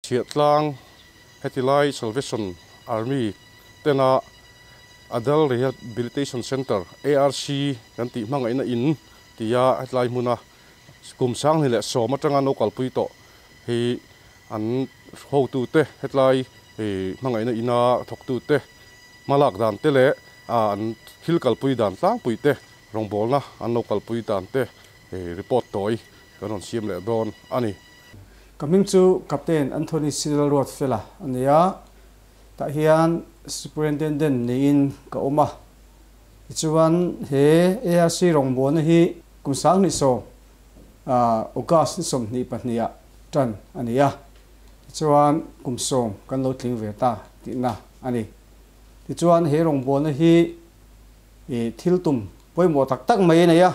Chhiahtlang hetilai Salvation Army tena Adult Rehabilitation Centre, ARC, kan tih hmangaihna in tia hetlai hmuna kum sanghnih leh sawm atanga no kalpui tawh hi an hotute hetlai hmangaihna ina thawktute hmalak dan te leh an thil kalpui dan tlangpui te rawngbawlna an lo kalpui dan te report tawi kan rawn siam leh dawn a ni. Ka hming chu Captain Anthony Cyril Ruatfela a ni a, tah hian Superintendent niin ka awm a. Tichuan he ARC rawngbawlna hi kum sanghnih sawm August ni 22 ah tan a ni a, tichuan kum 10 kan lo tling ve ta tihna a ni. Tichuan he rawngbawlna hi thil tum pawimawh tak tak mai a nei a,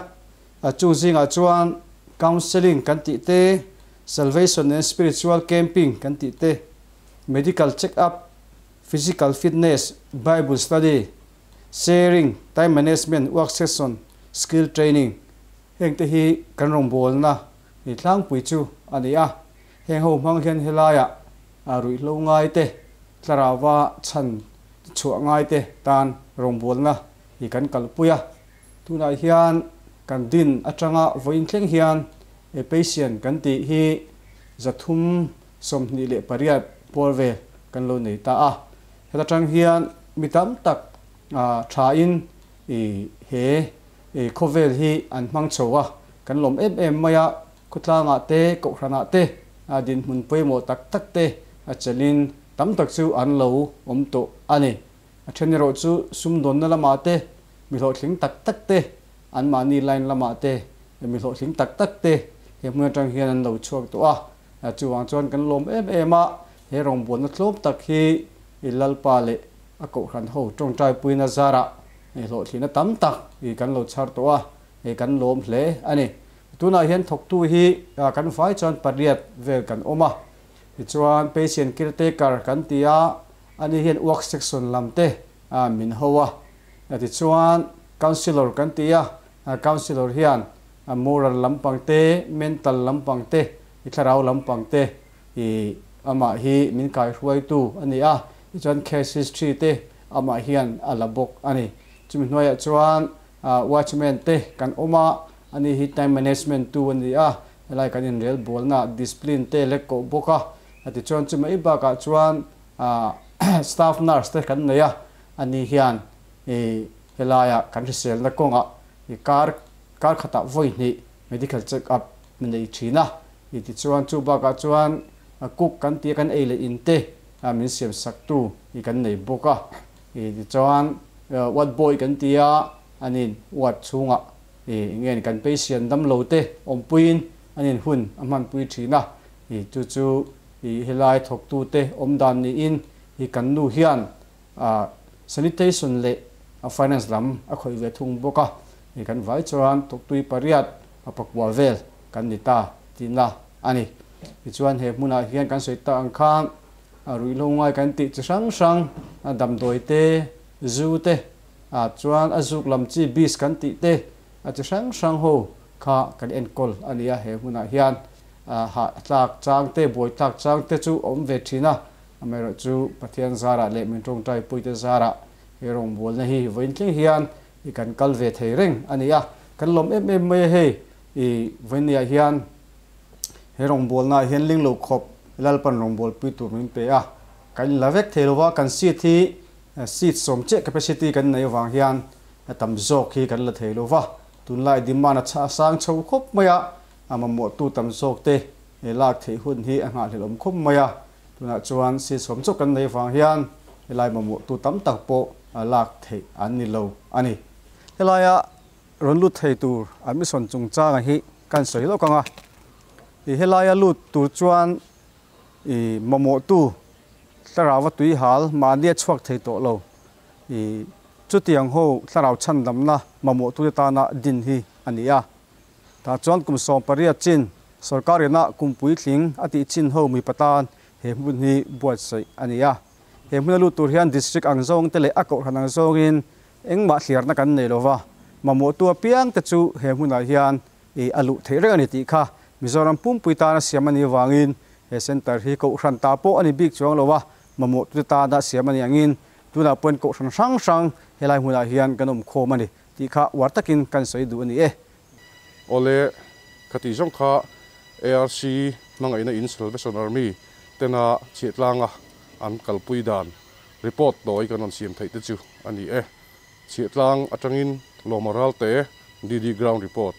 chu zingah chuan counselling kan tih te, Salvation and Spiritual Camping kan tih te, Medical Check Up, Physical Fitness, Bible Study, Sharing, Time Management, Work Session, Skill Training heng te hi kan rawngbawlna ni tlangpui chu a ni a. Heng ho hmang hian helaiah ruihhlo ngai te, thlarauva chhan chhuah ngai te tan rawngbawlna hi kan kalpui a. Tunah hian kan din atanga vawiin thleng hian patient kan tih hi 328 pawl vel kan lo nei ta a. Heta tang hian mi tam tak thain he khawvel hi an hmang chho a, kan lawm em em mai a, khawtlangah te kohhranah te dinhmun pawimawh tak tak te a chelin tam tak chu an lo awm tawh a ni. A then erawh chu sumdawnna lamah te mi hlawhtling tak tak te an mahni line lamah te mi hlawhtling tak tak te he hmun atang hian an lo chhuak tawh a. Chuvang chuan kan lawm em em a, he rawngbawlna tlawm tak hi Lalpa leh a kohhran ho tawngtai puina zarah hlawhtlina tam tak kan lo chhar tawh a, kan lawm hle a ni. Tunah hian thawktu hi kan vai chuan pariat vel kan awm a, tichuan patient caretaker kan ti a, ani hian work section lam te min ho a, tichuan councillor kan ti a, councillor hian moral lampang te, mental lampang te, thlarau lampang te amah hi min kai hruaitu a ni a, tichuan case history te amah hian a la bawk a ni. Chumi hnuaiah chuan watchman te kan awm a, ani hi time management tu a ni a, helai kan inrel bawlna discipline te lek koh bawk a, tichuan chumi bakah chuan staff nurse te kan nei a, ani hian helaia kan hriselna kawngah kar kar khatah vawi hnih medical check up nei thin a, tichuan chu bakah chuan cook kan tia kan ei leh in te min siam sak tu kan nei bawk a, tichuan ward boy kan tia anin ward chhungah ngen kan patient damlo te awmpuiin anin hun a hmanpui thin a, chu chu helai thawktu te awm dan niin kan nu hian sanitation leh finance lam a khawih ve thung bawk a, kan vai chuan thawktui pariat a pakua vel kan ni ta tihna a ni. Tichuan he hmunah hian kan sawi tak ang khan ruihhlo ngai kan tih chi hrang hrang damdawi te, zu te, chuan a zuk lam chi bis kan tih te a chi hrang hrang ho kha kan enkawl a ni a. He hmunah hian ha tlak chang te, buai tlak chang te chu awm ve thin a, amaherawh chu Pathian zarah leh min tawngtai puite zarah he rawngbawlna hi vawiin thleng hian kan kal ve thei reng a ni a. Kan lawm em em mai a, hei vawiinniah hian he rawngbawlna hian ling lo khawp Lalpan rawngbawlpui tur min pe a, kan la vek thei lova, kan seat hi seat 10 che capacity kan nei awang hian tam zawk hi kan la thei lova. Tunlai demand a sang chho khawp mai a, a mamawh tu tam zawk te lak theih hun hi a nghahhlelh awm khawp mai a. Tunah chuan seat 10 chauh kan nei awang hian helai mamawh tu tam tak pawh lak theih an ni lo a ni. Helaia rawn lut thei tur admission chungchanga hi kan sawi lawk anga, helaia lut tur chuan mamawh tu thlarau tui hal mahni a chhuak thei tawh lo, chutiang ho thlarau chhandamna mamawh tu te tana din hi a ni a. Ta chuan kum 18 chin sarkarina kumpui tling a tih chin ho mi patan he hmun hi buatsaih a ni a. He hmun a lut tur hian district ang zawng te leh a kohhran ang zawngin engmah thliarna kan nei lova, mamawh tu apiang te chu he hmunah hian a luh theih reng a ni tih kha Mizoram pumpui tana siam a ni wangin He center hi kohhran ta pawh a ni bik chuang lo a, mamawh tute tana siam a nih angin tunah pawhin kohhran hrang hrang helai hmunah hian kan awm khawm a ni tih kha uar takin kan sawi duh a ni e. Awle, khati zawng kha ARC hmangaihna in Salvation Army tena chhiahtlanga an kalpui dan report tawi kan rawn siam theih te chu a ni e. Chhiahtlang atangin Lawma Ralte, DD Ground Report.